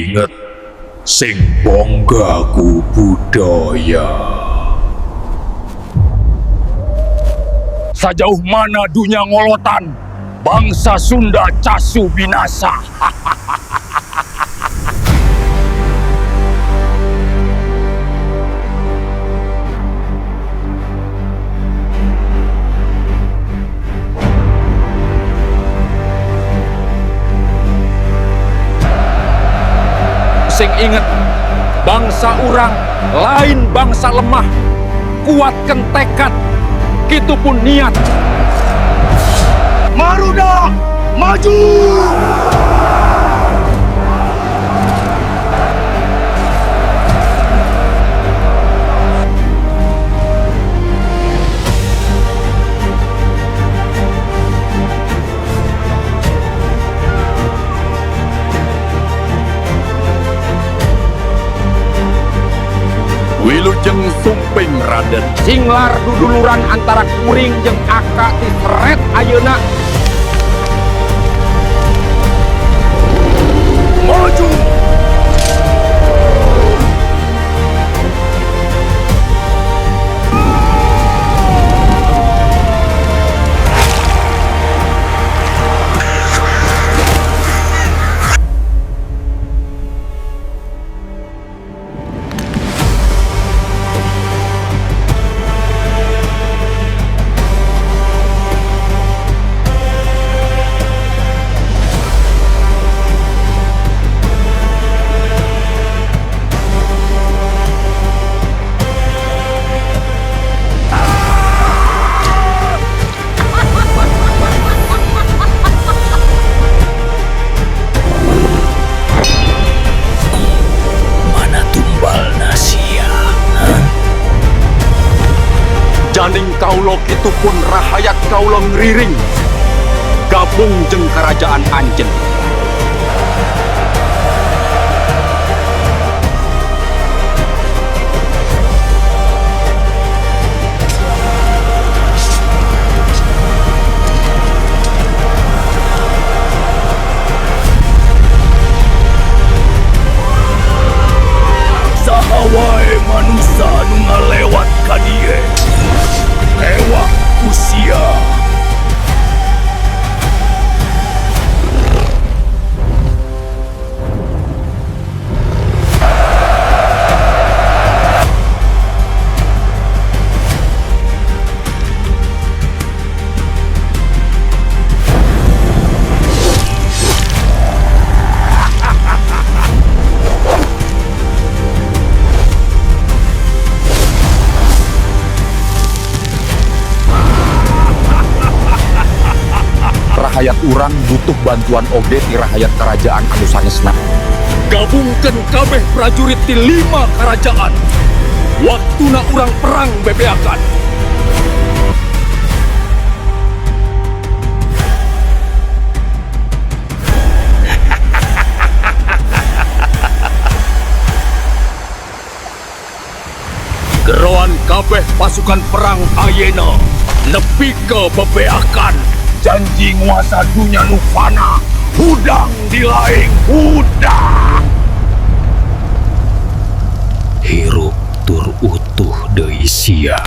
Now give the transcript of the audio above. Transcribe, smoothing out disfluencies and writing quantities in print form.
Inget, sing bangga ku budaya. Sejauh mana dunia ngolotan, bangsa Sunda casu binasa. Sing inget, bangsa urang lain bangsa lemah, kuatkan tekad, kitu pun niat. Maruda, maju! Wilujeng sumping, Raden. Singlar duduluran antara kuring jeung Aka diseret ayeuna. Maju! Mana tumbalna sia? Janing kaulo kitu pun rahayat kaulo ngriring. Gabung jeung kerajaan anjeun. Saha wae manusa nu ngalewat ka dieu, tewak ku sia. Rahayat urang butuh bantuan oge ti rahayat kerajaan anu sanesna. Gabungkan kabeh prajurit ti lima kerajaan. Waktuna urang perang bebeakan. Geroan kabeh pasukan perang ayeuna nepi ka bebeakan. Janji nguasa dunya nu fana hudang dilaing hudang. Hirup tur utuh deui sia.